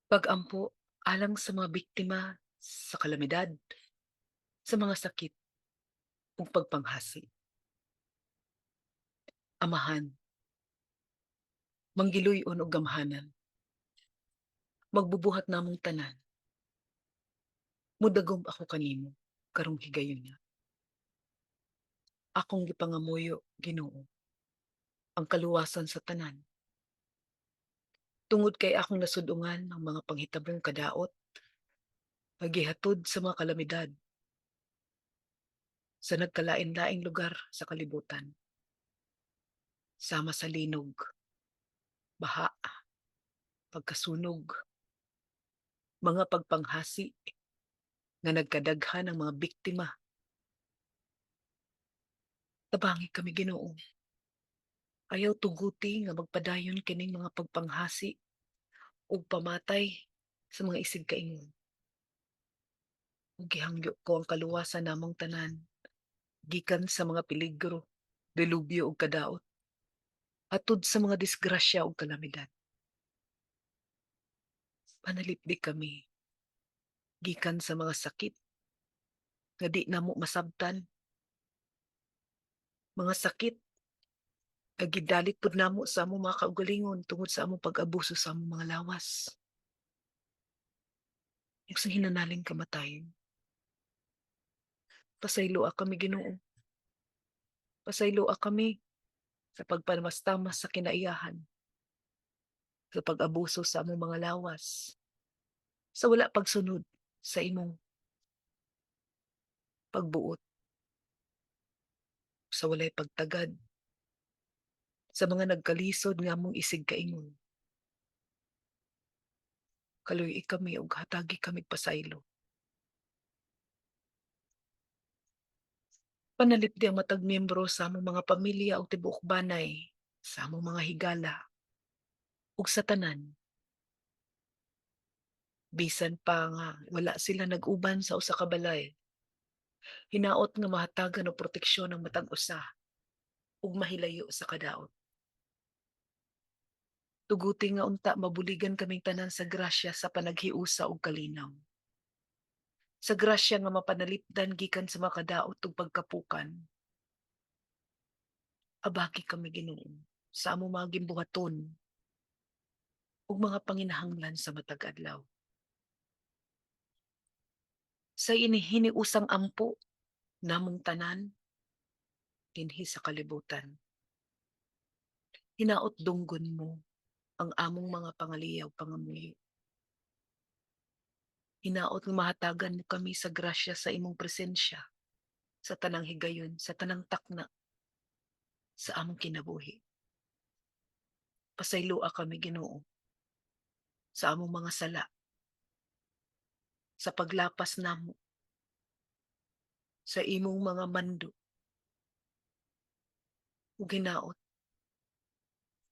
Pag-ampo alang sa mga biktima sa kalamidad, sa mga sakit ug pagpanghasi. Amahan, manggiluy-on ug gamhanan, magbubuhat namong tanan. Mudagom ako kanimo karong higayuna. Akong gipangamuyo, Ginoo, ang kaluwasan sa tanan. Tungod kay akong nasud-ungan ang mga panghitabong kadaot nga gihatod sa mga kalamidad sa nagkalain-laing lugar sa kalibutan. Sama sa linog, baha, pagkasunog, mga pagpanghasi nga nagkadaghan ang mga biktima. Tabangi kami, Ginoo. Ayaw tuguti nga magpadayon kining mga pagpanghasi ug pamatay sa mga isigkaingon. Ug gihangyo ko ang kaluwasan namong tanan gikan sa mga peligro, dilubyo ug kadaot, atud sa mga disgrasya ug kalamidad. Panalipdi kami gikan sa mga sakit nga di namo masabtan. Mga sakit nga gidalit pud namo sa among mga kaugalingon tungod sa among pag-abuso sa among mga lawas. Ug sa hinanaling kamatayon. Pasayloa kami, Ginoo. Pasayloa kami sa pagpamastamas sa kinaiyahan, sa pag-abuso sa among mga lawas, sa wala pagsunod sa imong pagbuot, sa walay pagtagad sa mga nagkalisod nga among isigkaingon. Kaluy-i kami ug hatagi kami pasaylo. Panalipdi ang matag miyembro sa among mga pamilya ug tibuok banay, sa among mga higala ug sa tanan. Bisan pa nga wala sila nag-uban sa usa ka balay, hinaot nga mahatagan og proteksyon ang matag usa ug mahilayo sa kadaot. Tuguti nga unta mabuligan kaming tanan sa grasya sa panaghiusa ug kalinaw. Sa grasya nga mapanalipdan gikan sa mga kadaot ug pagkapukan. Abaki kami, Ginoo, sa among mga gimbuhaton ug mga panginahanglan sa matag adlaw. Sa inihiniusang ampo namong tanan dinhi sa kalibutan, hinaot dunggon mo ang among mga pangaliyaw pangamuyo. Hinaot nga mahatagan mo kami sa grasya sa imong presensya sa tanang higayon, sa tanang takna sa among kinabuhi. Pasayloa kami, Ginoo, sa among mga sala, sa paglapas namo sa imong mga mando. Ug hinaot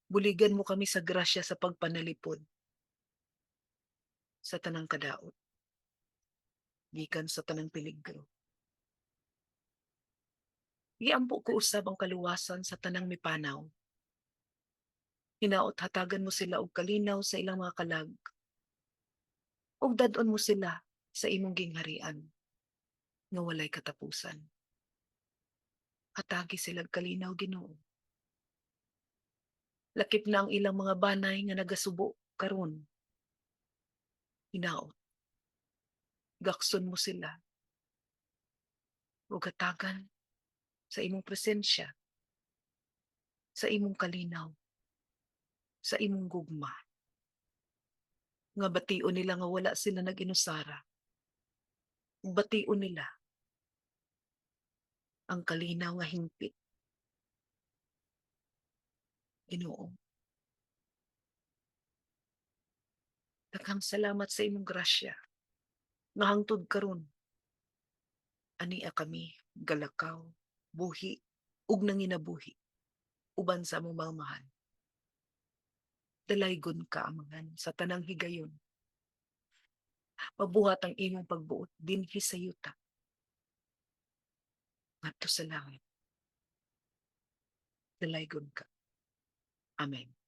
buligan mo kami sa grasya sa pagpanalipod sa tanang kadaot gikan sa tanang peligro. Giampo ko usab ang kaluwasan sa tanang mipanaw. Hinaot hatagan mo sila og kalinaw sa ilang mga kalag ug dad-on mo sila sa imong gingharian nga walay katapusan. Hatagi sila og kalinaw, Ginoo. Lakip na ang ilang mga banay nga nagasubo karon. Hinaot gakson mo sila ug hatagan sa imong presensya, sa imong kalinaw, sa imong gugma. Nga bation nila nga wala sila nag-inusara. Bation nila ang kalinaw nga hingpit. Ginoo, daghang salamat sa imong grasya nga hangtod karon ania kami galakaw, buhi ug nanginabuhi uban sa among mga mahal. Dalaygon ka, Amahan, sa tanang higayon. Mabuhat ang imong pagbuot dinhi sa yuta ngadto sa langit. Dalaygon ka. Amen.